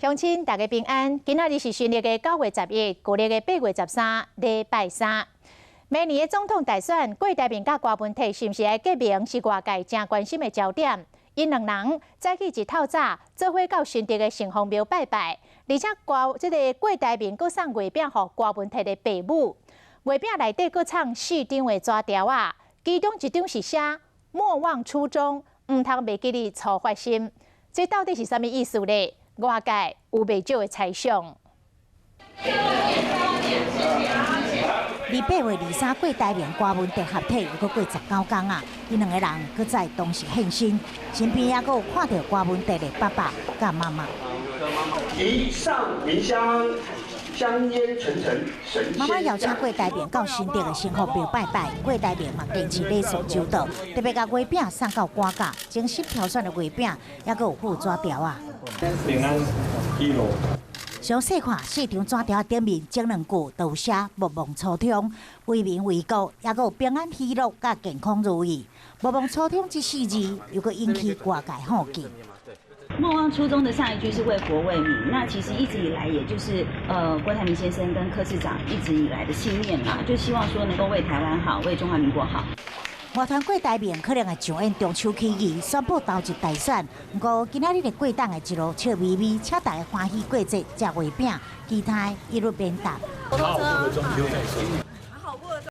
鄉親大家平安，今仔日是新曆的9月11，舊曆的8月13，禮拜三。明年的總統大選，郭台銘佮柯文哲是毋是愛結盟，是外界誠關心的焦點。𪜶兩人早起一透早，做伙到新竹的城隍廟拜拜，而且郭這个郭台銘閣送月餅予柯文哲的爸母，月餅內底閣藏四張的紙條仔，其中一張是寫“莫忘初衷，毋通袂記得初發心”，這到底是啥物意思呢？外界有袂少的猜想。佇8月23，郭台銘、柯文哲合體，又閣過19工啊！𪜶兩个人閣再同時現身，身邊猶閣有看著柯文哲的爸爸佮媽媽。一上明香，香煙層層，神媽媽邀請郭台銘到新竹的城隍廟拜拜，郭台銘嘛堅持禮數周到，特別共月餅送到官家，精心挑選的月餅，猶閣有附紙條仔。平安喜樂。詳細看四張紙條頂面，前兩句都有寫“莫忘初衷，為民為國”，猶閣有平安喜樂佮健康如意。莫忘初衷這四字，又閣引起外界好奇。莫忘初衷的上一句是為國為民，那其實一直以來，也就是郭台銘先生跟柯市長一直以來的信念嘛，就希望說能夠為台灣好，為中華民國好。外傳郭台銘可能會上演中秋起義，宣布投入大選。毋過今仔日的過檔的一路笑眯眯，請大家歡喜過節，食月餅，其他一律免答。好，中秋再說。